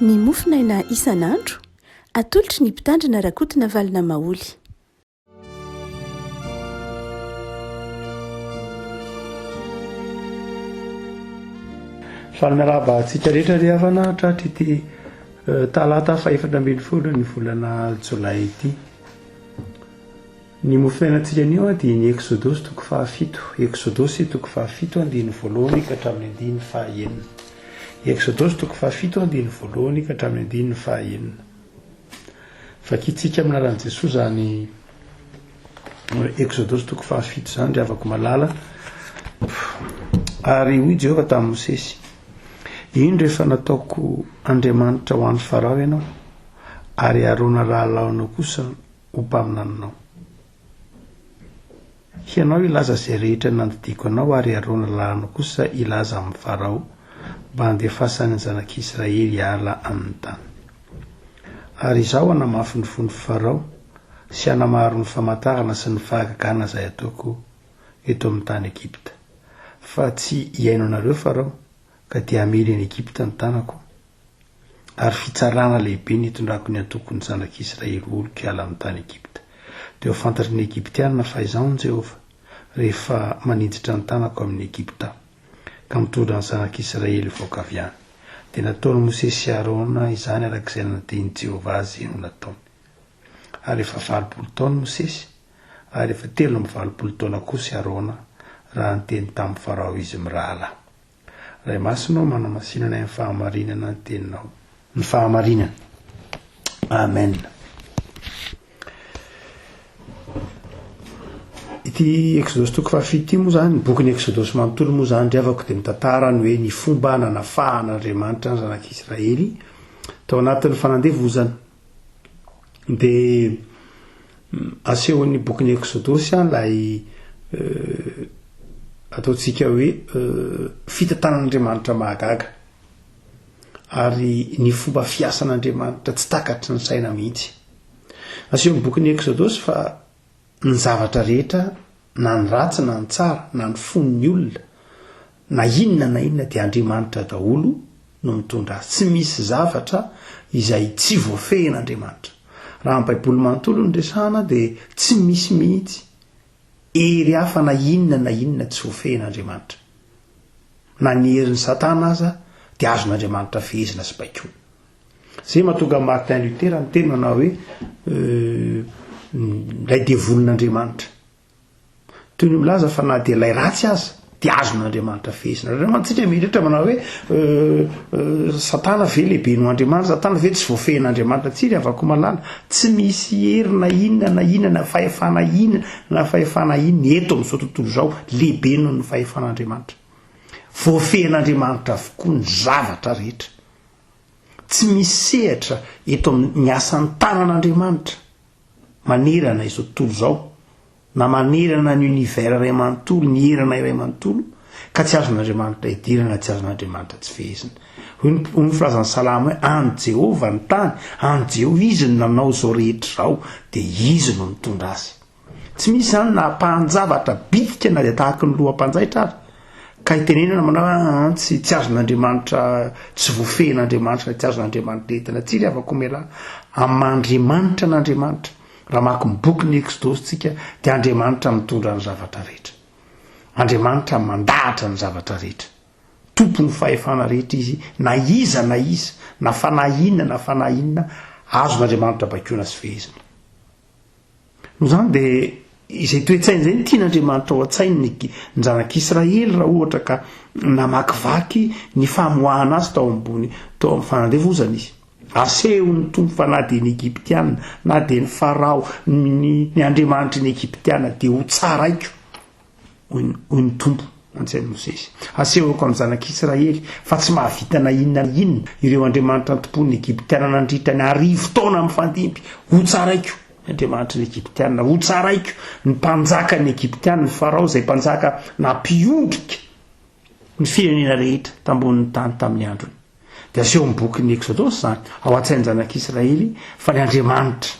Ny mofonaina isan'andro, atolotry ny Mpitandrina Rakotonavalona Maholy. Faly miarahaba antsika rehetra ry havana tratry ity eh, talata fahefatra ambin'ny folo ny volana jolay ity. Ny mofonainantsika anio dia ny Eksodosy toko fahafito. Eksodosy toko fahafito andininy voalohany ka hatramin'ny andininy fahaenina. Eksodosy toko fahafito andininy voalohany ka hatramin'ny andininy fahaenina. Vakintsika amin'ny anaran'i Jesoa izany Eksodosy toko fahafito izany ry havako malala. Ary hoy Jehovah tamin'i Mosesy, Indro efa nataoko Andriamanitra ho an'i Farao ianao, ary Arona rahalahinao kosa ho mpaminaninao. Hianao hilaza izay rehetra nandidiako anao ary Arona lahinao kosa hilaza amin'i Farao mba handefasany ny zanak'Israely hiala amin'ny tany. Ary Izaho hanamafy ny fon'i Farao sy hanamaro ny famantarana sy ny fahagagana izay hataoko eto amin'ny tany Egypta. Fa tsy hihaino anareo Farao, ka dia hamely an'i Egypta ny tanako. Ary fitsarana lehibe nitondrako ny antokon'ny zanak'Israely ho oloko hiala amin'ny tany Egypta. Dia ho fantatry ny Egyptiana fa Izaho no Jehovah, rehefa maninjitra ny tanako amin'i Egypta, ka mitondra ny zanak'Israely hivoaka avy any. Dia nataon'i Mosesy sy Arona izany araka izay nandidian'i Jehovah azy no nataony. Ary efa 80 taona Mosesy, ary efa 83 taona kosa i Arona, raha niteny tamin'i Farao izy mirahalahy. Ray Masina ô manamasina anay amin'ny fahamarinana ny teninao. Ny fahamarinana. Amen. Ity Exodosy toko fahafito ity moa zany, ny bokin'ny Exodosy manontolo moa zany ry havako dia mitantara ny hoe ny fomba nanafahan'Andriamanitra ny zanak'Israely tao anatin'ny fanandevozana. Dia asehon'ny bokin'ny Eksodosy ilay ataontsika hoe fitantanan'Andriamanitra mahagaga ary ny fomba fiasan'Andriamanitra tsy takatry ny saina mihitsy. Asehon'ny bokin'ny Eksodosy fa ny zavatra rehetra na ny ratsy na ny tsara na ny fon'ny olona na inona na inona dia Andriamanitra daholo no mitondra azy. Tsy misy zavatra izay tsy voafehin'Andriamanitra. Raha ny Baiboly manontolo no resahana dia tsy misy mihitsy hery hafa na inona na inona tsy voafehin'Andriamanitra. Na ny herin'i Satana aza dia azon'Andriamanitra fehezina sy baikoina. Izay mahatonga an'i Martin Luther niteny manao hoe ilay devolin'Andriamanitra. Toy ny milaza fa na dia ilay ratsy aza dia azon'Andriamanitra fehezina. Raha mantsika mieritreritra manao hoe Satana ve lehibe noho Andriamanitra, Satana ve tsy voafehin'Andriamanitra? Tsia ry havako malala, tsy misy hery na inona na inona na fahefana inona na fahefana inona eto amin'izao tontolo izao lehibe noho ny fahefan'Andriamanitra. Voafehin'Andriamanitra avokoa ny zavatra rehetra. Tsy misy sehatra eto amin'ny asan'ny tanan'Andriamanitra manerana izao tontolo izao na manerana ny univers iray manontolo, ny erana iray manontolo, ka tsy azon'Andriamanitra idirana, tsy azon'Andriamanitra tsy fehezina. Hoy ny, hoy ny filazan'ny Salamo hoe, An'i Jehovah ny tany, an'i Jehovah, Izy no nanao izao rehetra izao, dia Izy no mitondra azy. Tsy misy izany na ampahan-javatra bitika na dia tahaky ny loham-panjaitra ary, ka itenenana manao hoe aa tsy tsy azon'Andriamanitra, tsy voafehin'Andriamanitra na tsy azon'Andriamanitra entina. Tsia ry havako mialahy, amin'Andriamanitra an'Andriamanitra. Raha mamaky ny bokin'ny Eksodosy tsika dia Andriamanitra mitondra ny zavatra rehetra. Andriamanitra mandahatra ny zavatra rehetra. Tompon'ny fahefana rehetra Izy, na iza na iza, na fanahy inona na fanahy inona, azon'Andriamanitra baikoina sy fehezina. Noho izany dia izay toe-tsaina izay no tian'Andriamanitra ao an-tsainy ny ny zanak'Israely raha ohatra ka namakivaky ny famoahana azy tao ambony tao amin'ny fanandevozana izy. Asehon'ny Tompo fa na dia ny Egyptiana, na dia ny Farao, ny ny andriamanitry ny Egyptiana dia ho tsaraiko. Hoy ny, hoy ny Tompo nantsain'i Mosesy. Asehoko amin'ny zanak'Israely fa tsy mahavita na inona na inona ireo andriamanitra antompoan'ny Egyptiana nandritra ny arivo taona mifandimby. Hotsaraiko ny andriamanitry ny Egyptiana, hotsaraiko ny mpanjakan'ny Egyptiana, ny Farao izay mpanjaka nampiondrika ny firenena rehetra tambonin'ny tany tamin'ny androny. Dia asehon'ny bokin'ny Eksodosy izany ao an-tsain'ny zanak'Israely fa ny Andriamanitra,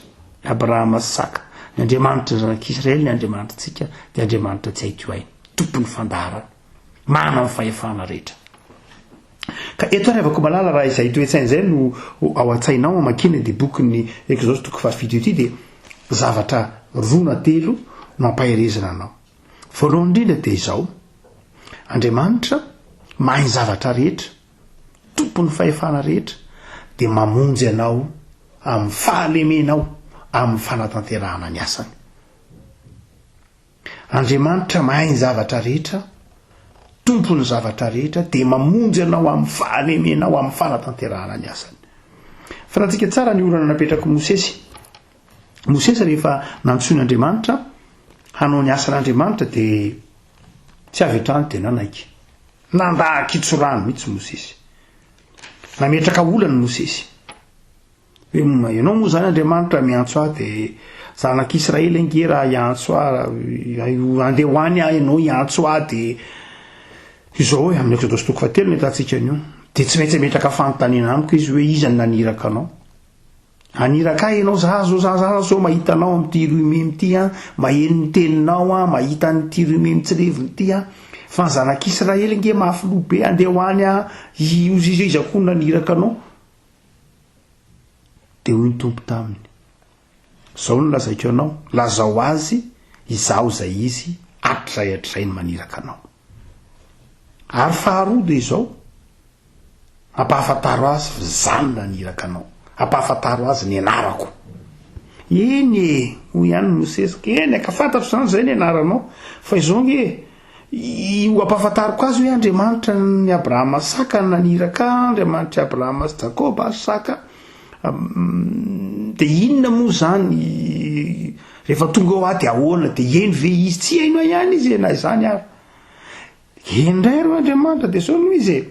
ny Abrahama sy Isaka, ny Andriamanitry ny zanak'Israely, ny Andriamanitritsika dia Andriamanitra tsy hay tohaina, Tompon'ny fandaharana, manana ny fahefana rehetra. Ka eto ary havako malala raha izay toe-tsaina izay no ao an-tsainao hamakiana ity bokin'ny Ekzodosy toko fahafito ity dia zavatra roa na telo no ampaherezina anao. Voalohany indrindra dia izao, Andriamanitra mahay ny zavatra rehetra, tompon'ny fahefana rehetra, dia mamonjy anao amin'ny fahalemenao amin'ny fanatanterahana ny asany. Andriamanitra mahay ny zavatra rehetra, Tompon'ny zavatra rehetra, dia mamonjy anao amin'ny fahalemenao amin'ny fanatanterahana ny asany. Fantatsika tsara ny olana napetrak'i Mosesy. Mosesy rehefa nantsoin'Andriamanitra hanao ny asan'Andriamanitra dia tsy avy hatrany dia nanaiky. Nandà an-kitsorano mihitsy Mosesy. Nametraka olana Mosesy. Hoe ianao moa izany Andriamanitra miantso ahy dia zanak'Israely ange raha hiantso ahy, handeha ho any aho ianao hiantso ahy dia izao e, amin'ny Eksodosy toko fahatelo no ahitantsika an'io. Dia tsy maintsy hametraka fanontaniana amiko izy hoe iza no naniraka anao? Haniraka ahy ianao, za zao, za za zao mahita anao amin'ity rhume ity an, maheno ny teninao an, mahita an'ity rhume mitsirevina ity an, fa ny zanak'Israely ange mafy loha be, handeha ho any aho, iza iza koa no naniraka anao? Dia hoy ny Tompo taminy, Izao no lazaiko anao, lazao azy, Izaho izay Izy, hatrizay hatrizay no maniraka anao. Ary faharoa dia izao, ampahafantaro azy fa Izaho no naniraka anao, ampahafantaro azy ny anarako. Eny e, hoy ihany Mosesy, eny e, ka fantatro izany izay ny anaranao, fa izao ange e, Io ampahafantariko azy hoe Andriamanitra ny Abrahama saka naniraka ahy, Andriamanitr'i Abrahama sy Jakoba saka. Dia inona moa izany rehefa tonga eo aho dia ahoana? Dia hihaino ve izy? Tsy hihaino ahy ihany izy e, na izany ary. Eny indray ary hoy Andriamanitra, dia izao no izy e,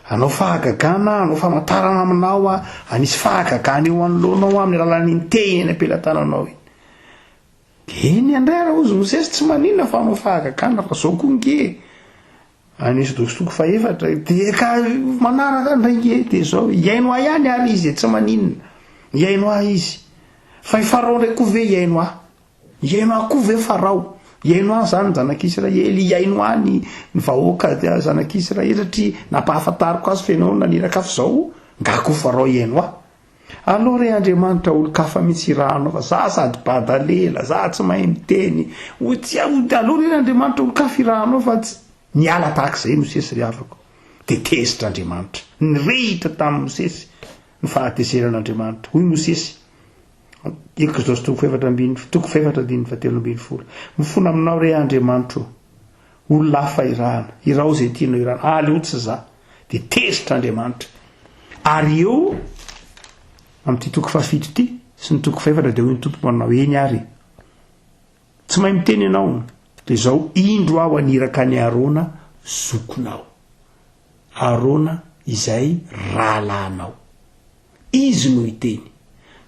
hanao fahagagana aho, hanao famantarana aminao aho, hanisy fahagagana eo anoloanao aho amin'ny alalan'iny tehina eny am-pelatananao iny. Eny indray ary hozy Mosesy, tsy maninona fa hanao fahagagana fa zao koa nge e! Any Esodosy toko fahefatra, dia ka manaraka indray nge dia zao, hihaino ahy ihany ary izy e, tsy maninona, hihaino ahy izy. Fa i Farao indray koa ve hihaino ahy? Hihaino ahy koa ve Farao? Hihaino ahy izany ny zanak'Israely, hihaino ahy ny ny vahoaka zanak'Israely satria nampahafantariko azy fa ianao no naniraka ahy fa zao, nga koa Farao hihaino ahy? Aleo re Andriamanitra olon-kafa mihitsy irahanao fa za sady bada lela, za tsy mahay miteny, hoy tsy aleo re Andriamanitra olon-kafa irahanao fa tsy. Niala tahaka izay Mosesy ry havako, dia tezitra Andriamanitra. Nirehitra tamin'i Mosesy ny fahatezeran'Andriamanitra. Hoy Mosesy, Eksodosy toko fahefatra ambin'ny toko fahefatra andininy fahatelo ambin'ny folo, Mifona aminao re Andriamanitro, olona hafa irahana, iraho izay tianao irahana, aleo tsy za. Dia tezitra Andriamanitra. Ary eo amin'ity toko fahafito ity sy ny toko fahefatra dia hoy ny Tompo manao, Eny ary, tsy mahay miteny ianao, dia izao, indro aho haniraka an'i Arona zokinao. Arona izay rahalahinao. Izy no hiteny.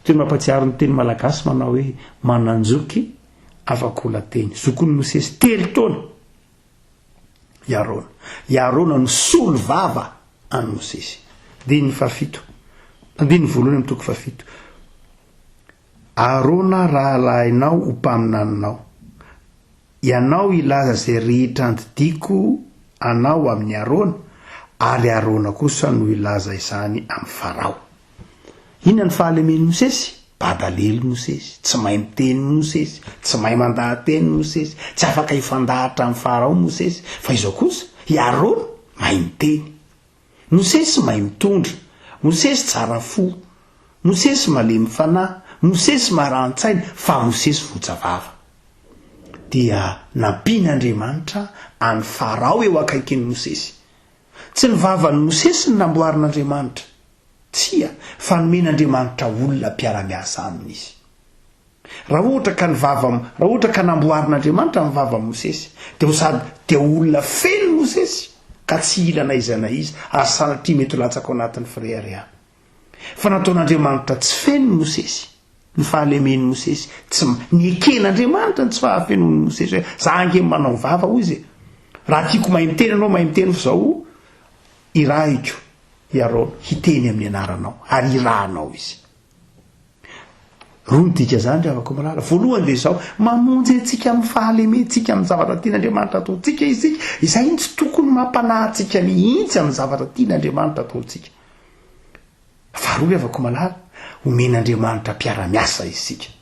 Toy ny mampahatsiaro ny teny malagasy manao hoe, manan-joky afak'ola teny. Zokin'i Mosesy telo taona. i Arona. I Arona no solovava an'i Mosesy. Andininy fahafito. Andininy voalohany amin'ny toko fahafito. Arona rahalahinao ho mpaminaninao. Ianao hilaza izay rehetra andidiako anao amin'i Arona, ary Arona kosa no hilaza izany amin'i Farao. Inona ny fahalemen'i Mosesy? Badalelo Mosesy, tsy mahay miteny Mosesy, tsy mahay mandaha-teny Mosesy, tsy afaka hifandahatra amin'i Farao Mosesy, fa izao kosa, i Arona mahay miteny. Mosesy mahay mitondra, Mosesy tsara fo, Mosesy malemy fanahy, Mosesy maran-tsaina, fa Mosesy votsa vava. Dia nampian'Andriamanitra an'i Farao eo akaikin'i Mosesy. Tsy ny vavan'i Mosesy no namboarin'Andriamanitra. Tsia, fa nomen'Andriamanitra olona mpiara-miasa aminy izy. Raha ohatra ka ny vava, raha ohatra ka namboarin'Andriamanitra ny vavan'i Mosesy, dia ho sady dia ho olona feno Mosesy, ka tsy hila na iza na iza, ary sanatria mety ho latsaka ao anatin'ny fireharehana. Fa nataon'Andriamanitra tsy feno Mosesy, ny fahalemen'i Mosesy, tsy, neken'Andriamanitra ny tsy fahafenoan'i Mosesy hoe, za ange manao vava, hoy izy e. Raha tiako mahay miteny ianao, mahay miteny fa izao irahiko i Arona hiteny amin'ny anaranao, ary hirahanao izy. Roa ny dika izany ry havako malala. Voalohany dia izao, mamonjy antsika amin'ny fahalementsika amin'ny zavatra tian'Andriamanitra ataontsika isika. Izay no tsy tokony mampanahy antsika mihitsy amin'ny zavatra tian'Andriamanitra ataontsika. Faharoa ry havako malala, omen'Andriamanitra mpiara-miasa isika.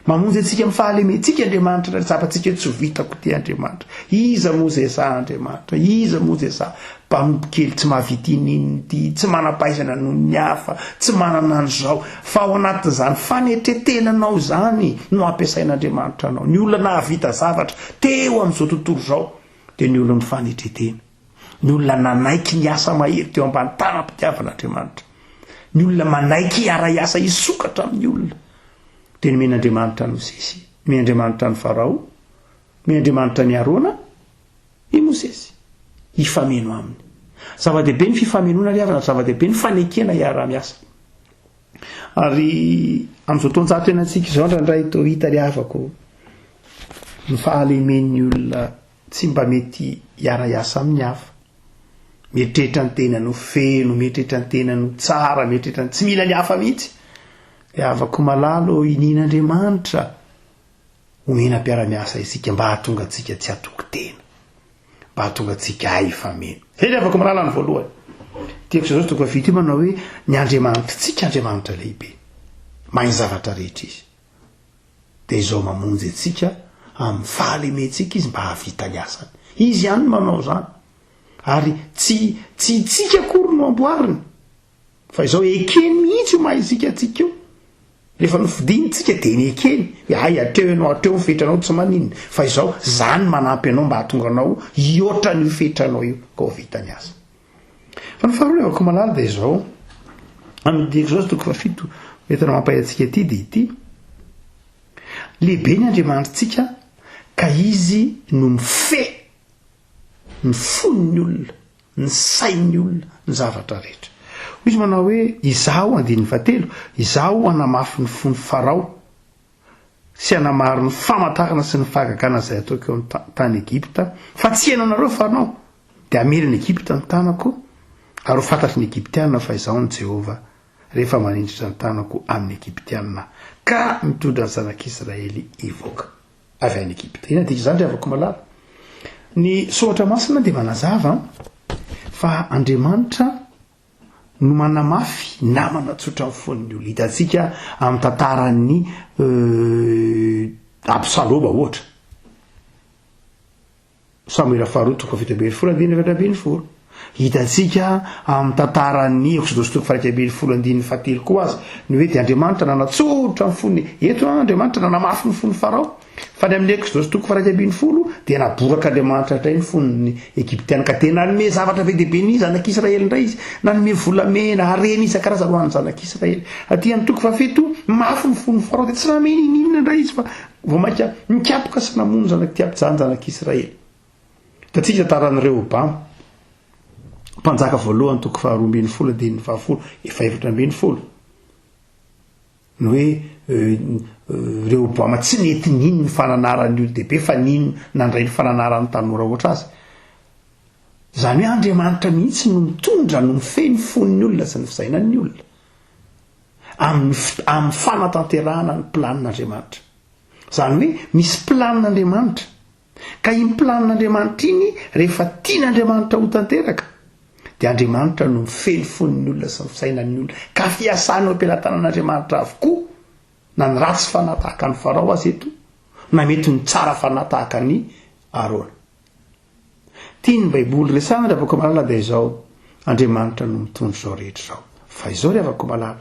Mamonjy antsika amin'ny fahalementsika Andriamanitra raha tsapantsika hoe tsy ho vitako ity Andriamanitra. Iza moa izay sahy Andriamanitra? Iza moa izay sahy? Mpanompo kely tsy mahavita ininona ity, tsy manam-pahaizana noho ny hafa, tsy manana an'izao. Fa ao anatin'izany fanetretenanao izany no ampiasain'Andriamanitra anao. Ny olona nahavita zavatra teo amin'izao tontolo izao dia ny olon'ny fanetretena. Ny olona nanaiky ny asa mahery teo ambany tanam-pitiavan'Andriamanitra. Ny olona manaiky hiara-hiasa hisokatra amin'ny olona. Dia nomen'Andriamanitra an'i Mosesy, nomen'Andriamanitra an'i Farao, nomen'Andriamanitra an'i Arona i Mosesy hifameno aminy. Zava-dehibe ny fifamenoana ry havana, zava-dehibe ny fanekena hiara-miasa. Ary amin'izao taonjato iainantsika izao indraindray toa hita ry havako ny fahalemen'ny olona tsy mba mety hiara-hiasa amin'ny hafa. Mieritreritra ny tenany ho feno, mieritreritra ny tenany ho tsara, mieritreritra ny tsy mila ny hafa mihitsy. Ry havako malala ô, inian'Andriamanitra omena mpiara-miasa isika mba hahatonga antsika tsy hatoky tena, mba hahatonga antsika hifameno. Izay ry havako malala ny voalohany. Ity Eksodosy toko fahafito io manao hoe ny Andriamanitritsika Andriamanitra lehibe, mahay ny zavatra rehetra Izy. Dia izao mamonjy antsika amin'ny fahalementsika Izy mba hahavita ny asany. Izy ihany no manao izany. Ary tsy tsy itsika akory no amboariny. Fa izao ekeny mihitsy io maha isika antsika io. Rehefa nofidiny tsika dia nekeny hoe hay hatreo ianao hatreo ny fetranao tsy maninona fa izao za no manampy anao mba hahatonga anao hihoatra an'io fetranao io ka ho vita ny asa. Fa ny faharoa revako malala dia izao, amin'ny Eksodosy toko fahafito entina mampahay antsika ity dia ity, lehibe ny Andriamanitritsika ka izy no mifehy ny fon'ny olona, ny sain'ny olona, ny zavatra rehetra. Hoy izy manao hoe, Izaho, andininy fahatelo, Izaho hanamafy ny fon'i Farao sy hanamaro ny famantarana sy ny fahagagana izay ataoko eo amin'ny tany Egypta, fa tsy hihaino anareo Farao, dia hamely an'i Egypta ny tanako, ary ho fantatry ny Egyptiana fa Izaho no Jehovah, rehefa manindritra ny tanako amin'ny Egyptiana ka mitondra ny zanak'Israely hivoaka. avy any Egypta. Inona dika izany ry havako malala? Ny soratra masina dia manazava fa Andriamanitra no manamafy na manatsotra ny fon'ny olona. Hitantsika amin'ny tantaran'ny euh, Absaloma ohatra. Samoela faharoa toko 17 andininy 14. Hitantsika amin'ny tantaran'ny Eksodosy toko faha 11 andininy fahatelo koa aza ny hoe dia Andriamanitra nanatsotra ny fony. Eto Andriamanitra nanamafy ny fon'i Farao. Fa ny amin'ny Eksodosy toko faha 11 dia naborak'Andriamanitra indray ny fon'ny Egyptiana ka dia nanome zavatra be dia be ny zanak'Israely indray izy. Nanome volamena, harena isan-karazany ho an'ny zanak'Israely. Aty amin'ny toko fahafito, mafy ny fon'i Farao dia tsy nanome n'inon'inona indray izy fa vao mainka nikapoka sy namono zanak'Itiapijany zanak'Israely. Hitantsika tantaran'i Rehoboama, mpanjaka voalohany toko faharoa ambin'ny folo andininy fahafolo, efa 14. Ny hoe euh, euh, Rehoboama tsy nety nino ny fananaran'ny olon-dehibe fa nino nandray ny fananaran'ny tanora ohatra azy. Izany hoe Andriamanitra mihitsy no mitondra no mifehy ny fon'ny olona sy ny fisainan'ny olona. Amin'ny amin'ny fanatanterahana ny planin'Andriamanitra. Izany hoe misy planin'Andriamanitra. Ka iny planin'Andriamanitra iny, rehefa tian'Andriamanitra ho tanteraka, dia Andriamanitra no mifehy ny fon'ny olona sy ny fisainan'ny olona. Ka fiasany eo am-pelatanan'Andriamanitra avokoa, na ny ratsy fanahy tahaka an'i Farao aza eto, na mety ny tsara fanahy tahaka an'i Arona. Tian'ny Baiboly resahina ry havako malala dia izao, Andriamanitra no mitondra izao rehetra izao. Fa izao ry havako malala,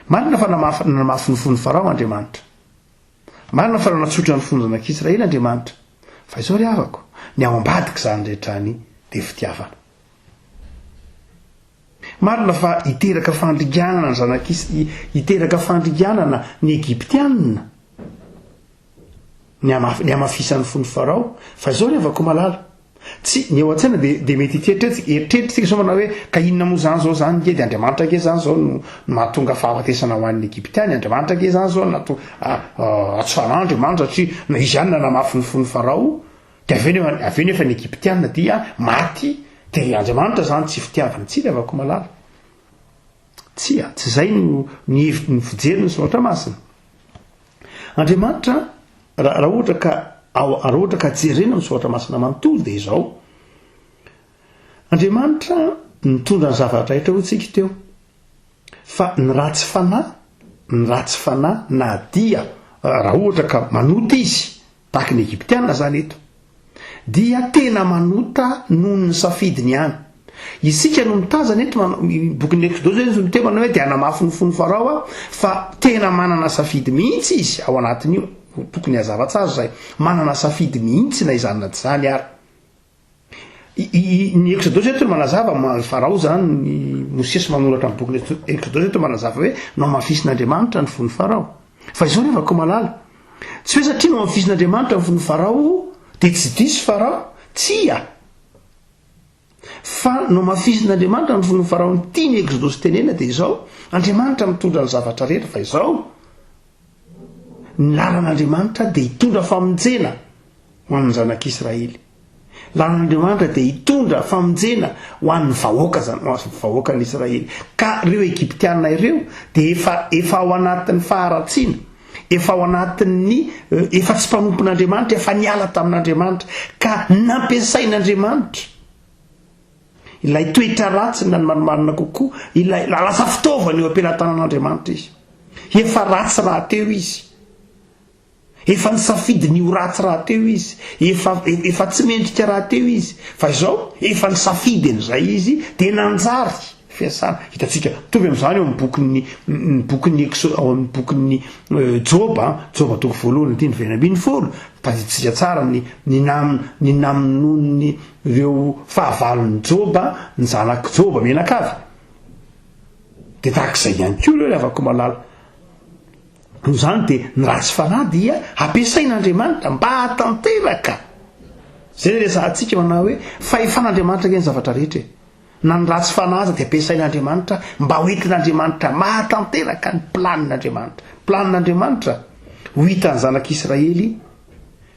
marina fa nanamafy ny fon'i Farao Andriamanitra. Marina fa nanatsotra ny fon'ny zanak'Israely Andriamanitra, fa izao ry havako, ny ao ambadik'izany rehetra any dia fitiavana. Marina fa hiteraka fandringanana ny zanak'Is, hiteraka fandringanana ny Egyptianina ny hamaf, ny hamafisan'ny fon'i Farao, fa izao ry havako malala, Tsy, ny ao an-tsaina dia dia mety hieritreritra eritreritritsika izao manao hoe ka inona moa izany izao izany nge dia Andriamanitra ange izany izao no no mahatonga fahafatesana ho an'ny Egyptiana, Andriamanitra ange izany izao no nahatonga atsara Andriamanitra satria na izy ihany nanamafy ny fon'i Farao dia avy eo avy eo nefa ny Egyptiana dia maty dia Andriamanitra izany tsy fitiavany tsy ry havako malala. Tsia, tsy izay no ny hevitry ny fijery ny Soratra Masina. Andriamanitra, raha raha ohatra ka ao raha ohatra ka jerena ny Soratra Masina manontolo dia izao, Andriamanitra nitondra ny zavatra rehetra hoy tsika teo, fa ny ratsy fanahy, ny ratsy fanahy na dia raha ohatra ka manota izy, Tahaka ny Egyptiana izany eto. Dia tena manota noho ny safidiny ihany. Isika no mitazana eto, ny bokin'ny Eksodosy izany miteny manao hoe dia hanamafy ny fon'i Farao aho, fa tena manana safidy mihitsy izy ao anatin'io. Tokony hazava tsara izay. Manana safidy mihitsy na izany na tsy izany ary. Ny Eksodosy eto no manazava, Farao izany, ny Mosesy manoratra ny bokin'ny Eksodosy eto manazava hoe nohamafisin'Andriamanitra ny fon'i Farao. Fa izao ry havako malala, tsy hoe satria nohamafisin'Andriamanitra ny fon'i Farao dia tsy diso Farao, tsia! Fa nohamafisin'Andriamanitra ny fon'i Farao, ny tian'ny Eksodosy tenena dia izao, Andriamanitra mitondra ny zavatra rehetra, fa izao, ny lalan'Andriamanitra dia hitondra famonjena ho an'ny zanak'Israely. Lalan'Andriamanitra dia hitondra famonjena ho an'ny vahoaka zany, ho an'ny vahoakan'Israely. Ka ireo Egyptiana ireo dia efa efa ao anatin'ny faharatsiana, efa ao anatin'ny efa tsy mpanompon'Andriamanitra, efa niala tamin'Andriamanitra, ka nampiasain'Andriamanitra ilay toetra ratsiny na ny marimarina kokoa, ilay lasa fitaovana eo am-pelatanan'Andriamanitra izy. Efa ratsy rahateo izy. Efa nisafidy ny ho ratsy rahateo izy, efa efa tsy mendrika rahateo izy, fa izao efa nisafidy an'izay izy dia nanjary fiasana. Hitantsika mitovy amin'izany eo amin'ny bokin'ny ny bokin'ny Exo ao amin'ny bokin'ny Joba, Joba toko voalohany andininy fahenina ambinifolo, tadidintsika tsara ny ny nam ny namonoan'ny ireo fahavalon'i Joba ny zanak'i Joba mianakavy. Dia tahaka izay ihany koa ireo ry havako malala. Noho izany dia ny ratsy fanahy dia ampiasain'Andriamanitra mba hahatanteraka. Izay ilay resahantsika manao hoe fahefan'Andriamanitra ange ny zavatra rehetra e. Na ny ratsy fanahy aza dia ampiasain'Andriamanitra mba ho entin'Andriamanitra mahatanteraka ny planin'Andriamanitra. Planin'Andriamanitra ho hitan'ny zanak'Israely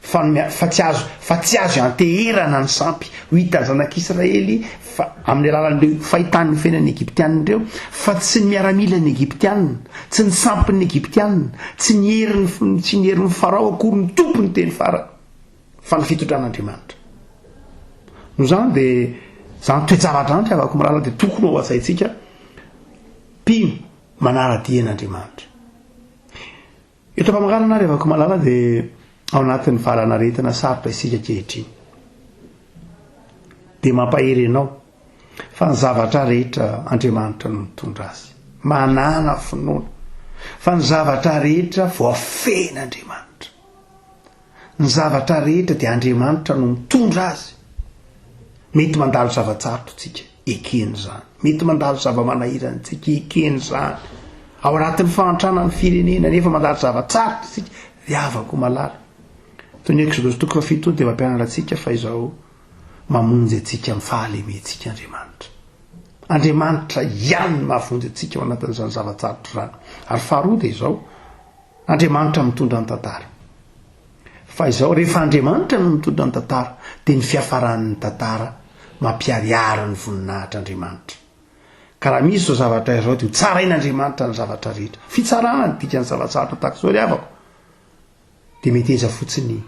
Fa ny fa tsy azo fa tsy azo ianteherana ny sampy. Ho hitan'ny zanak'Israely fa amin'ny alalan'ireo fahitan'ny fiainan'ny Egyptianina ireo fa tsy ny miaramilan'ny Egyptianina, tsy ny sampin'ny Egyptianina, tsy ny herin'ny tsy ny herin'ny Farao akory no tompon'ny teny farany fa ny fitondran'Andriamanitra. Noho izany dia izany toe-javatra izany ry havako malala dia tokony ho ao an-tsaintsika mpino manara-dia an'Andriamanitra. Eto am-pamaranana ary havako malala dia ao anatin'ny valan'aretina sarotra isika ankehitriny. Dia mampahery anao fa ny zavatra rehetra Andriamanitra no mitondra azy. Manàna finoana fa ny zavatra rehetra voafehin'Andriamanitra. Ny zavatra rehetra dia Andriamanitra no mitondra azy. Mety mandalo zava-tsarotra tsika, ekena izany. Mety mandalo zava-manahirana tsika, ekena izany. Ao anatin'ny fahantrana ny firenena nefa mandalo zava-tsarotra tsika, ry havako malala. Toy ny Eksodosy toko fahafito dia mampianatra antsika fa izao mamonjy antsika amin'ny fahalementsika Andriamanitra. Andriamanitra ihany no mahavonjy antsika ao anatin'izany zava-tsarotra izany. Ary faharoa dia izao, Andriamanitra mitondra ny tantara. Fa izao, rehefa Andriamanitra no mitondra ny tantara, dia ny fiafaran'ny tantara mampiharihary ny voninahitr'Andriamanitra. Ka raha misy izao zavatra izao, dia ho tsarain'Andriamanitra ny zavatra rehetra. Fitsarana ny dikan'ny zava-tsarotra tahaka izao ry havako, dia meteza fotsiny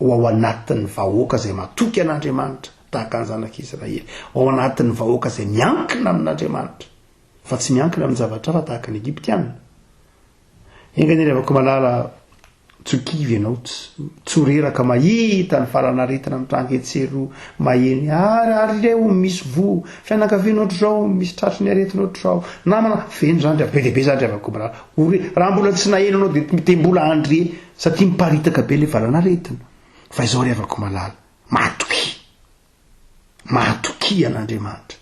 ho ao anatin'ny vahoaka izay matoky an'Andriamanitra, tahaka ny zanak'Israely, ao anatin'ny vahoaka izay miankina amin'Andriamanitra. Fa tsy miankina amin'ny zavatra hafa tahaka ny Egyptiana. Enga anie ry havako malala, tsy ho kivy ianao, tsy ho reraka mahita ny valanaretina mitranga etsy sy eroa, maheno ary ary ireo misy voa, fianakaviana ohatr'izao, misy tratry ny aretina ohatr'izao, namana, feno izany ry be dia be izany ry havako malala. Ho re, raha mbola tsy naheno anao dia dia mbola handre satria miparitaka be ilay valanaretina. Fa izao ry havako malala, matokia. Matokia an'Andriamanitra.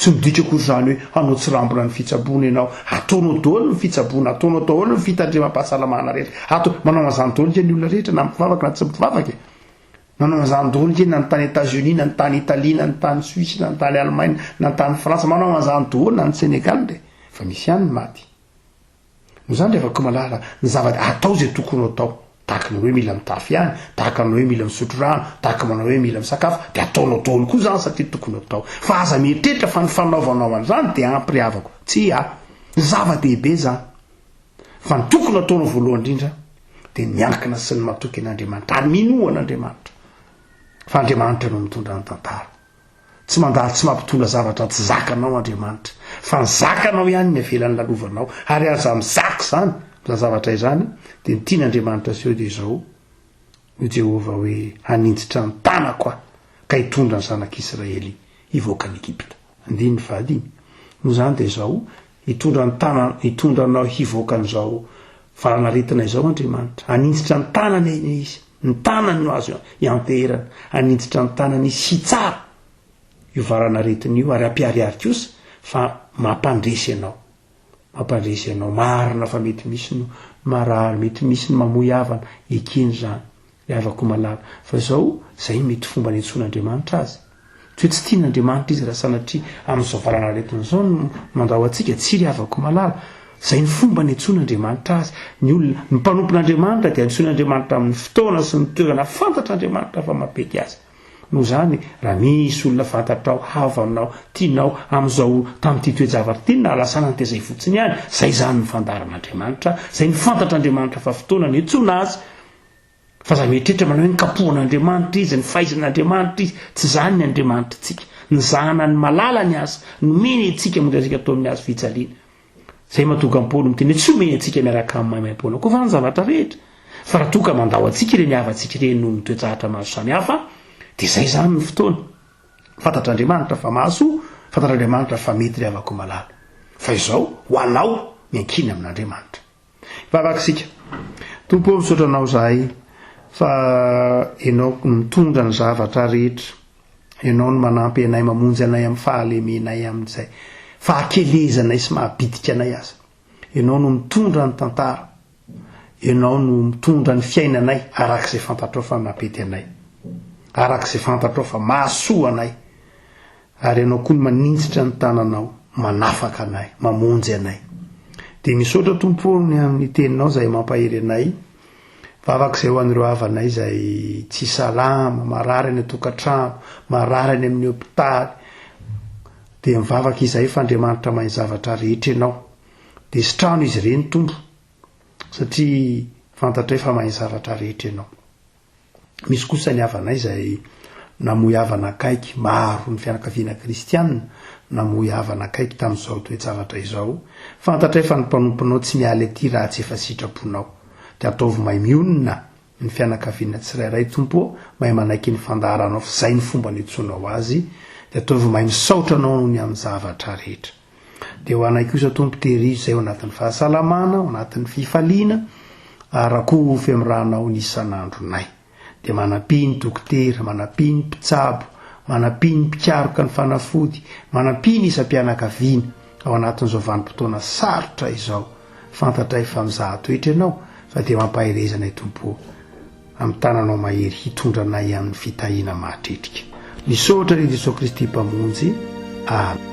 Tsy midika akory izany hoe hanao tsirambina ny fitsaboana ianao. Ataonao daholo ny fitsaboana, ataonao daholo ny fitandremam-pahasalamana rehetra. Atao, manao an'izany daholo ange ny olona rehetra, na mpivavaka na tsy mpivavaka e. Manao an'izany daholo ange na ny tany Etats-Unis, na ny tany Italie, na ny tany Suisse, na ny tany Allemagne, na ny tany Frantsa. Manao an'izany daholo na ny Sénégal e. Fa misy ihany ny maty. Noho izany ry havako malala, ny zava-, atao izay tokony ho atao. Tahaka ny hoe mila mitafy ihany, tahaka ny hoe mila misotro rano, tahaka manao hoe mila misakafo, dia ataonao daholo koa izany satria tokony atao. Fa aza mieritreritra fa ny fanaovanao an'izany dia ampy ry havako. Tsia! Zava-dehibe izany. Fa ny tokony ataonao voalohany indrindra dia ny miankina sy ny matoky an'Andriamanitra ary minoa an'Andriamanitra. Fa Andriamanitra no mitondra ny tantara. Tsy mandalo tsy mampitondra zavatra tsy zakanao Andriamanitra, fa ny zakanao ihany ny avelany lalovanao, ary aza mizaka izany, izany zavatra izany, dia ny tian'Andriamanitra aseho dia izao, hoy Jehovah hoe, Haninjitra ny tanako aho, ka hitondra ny zanak'Israely hivoaka an'i Egypta. Andininy fahadimy. Noho izany dia izao, hitondra ny tanana, hitondra anao hivoaka an'izao valanaretina izao Andriamanitra. Haninjitra ny tanany Izy. Ny tanany no azo ianteherana. Haninjitra ny tanany Izy hitsara io valanaretina io ary hampiharihary kosa fa mampandresy anao. Mampandresy anao. Marina fa mety misy no marary, mety misy ny mamoy havana, ekena izany. Ry havako malala. Fa izao, izay no mety fomba niantsoan'Andriamanitra azy. Tsy hoe tsy tian'Andriamanitra izy raha sanatria amin'izao valanaretina izao no mandao antsika. Tsia ry havako malala. Izay ny fomba niantsoan'Andriamanitra azy. Ny olona, ny mpanompon'Andriamanitra dia antsoin'Andriamanitra amin'ny fotoana sy ny toerana fantatr'Andriamanitra fa mampety azy. Noho izany, raha misy olona fantatrao, havanao, tianao, amin'izao, tamin'ity toe-javatra ity, ny nahalasanany dia izay fotsiny ihany. Izay izany ny fandaharan'Andriamanitra, izay ny fantatr'Andriamanitra fa fotoana niantsoana azy. Fa aza mieritreritra manao hoe nikapohan'Andriamanitra izy, nifaizan'Andriamanitra izy. Tsy izany ny Andriamanitritsika. Ny Zanany malalany aza nomeny antsika monjy antsika tao amin'ny hazo fijaliana. Izay mahatonga an'i Paoly miteny hoe tsy omeny antsika miaraka amin'ny maimaimpoana koa va ny zavatra rehetra? Fa raha toa ka mandao antsika ireny havantsika ireny noho ny toe-javatra maro samihafa, dia izay izany ny fotoana. Fantatr'Andriamanitra fa mahasoa, fantatr'Andriamanitra fa mety ry havako malala. Fa izao, ho anao, miankina amin'Andriamanitra. Hivavaka isika. Tompo ô, misaotra Anao izahay fa Ianao no mitondra ny zavatra rehetra. Ianao no manampy anay, mamonjy anay amin'ny fahalemenay, amin'izay fahakelezanay sy mahabitika anay aza. Ianao no mitondra ny tantara. Ianao no mitondra ny fiainanay araka izay fantatrao fa mampety anay. Araka izay fantatrao fa mahasoa anay. Ary Ianao koa no maninjitra ny tananao, manafaka anay, mamonjy anay. Dia misaotra Tompo ô ny amin'ny teninao izay mampahery anay. Vavaka izay ho an'ireo havanay izay tsy salama, marary any an-tokantrano, marary any amin'ny hopitaly. Dia mivavaka izahay fa Andriamanitra mahay ny zavatra rehetra Ianao. Dia sitrano izy ireny Tompo, satria fantatray fa mahay ny zavatra rehetra Ianao. Misy kosa ny havanay izay namoy havana akaiky, maro ny fianakaviana kristiana namoy havana akaiky tamin'izao toe-javatra izao. Fantatray fa ny mpanomponao tsy miala ety raha tsy efa sitraponao. Dia ataovy mahay mionona ny fianakaviana tsirairay, Tompo ô, mahay manaiky ny fandaharanao f'izay ny fomba niantsoanao azy, dia ataovy mahay misaotra Anao noho ny amin'ny zavatra rehetra. Dia ho anay kosa Tompo tehirizo izay ao anatin'ny fahasalamana, ao anatin'ny fifaliana, ary rakofy amin'ny ranao ny isan'andronay. Dia manampia ny dokotera, manampia ny mpitsabo, manampia ny mpikaroka ny fanafody, manampia ny isam-pianakaviana ao anatin'izao vanim-potoana sarotra izao. Fantatray fa mizaha toetra Ianao, fa dia mampahereza anay Tompo ô. Amin'ny tananao mahery hitondra anay amin'ny fitahiana mahatretrika. Misaotra an'i Jesoa Kristy Mpamonjy. Amen.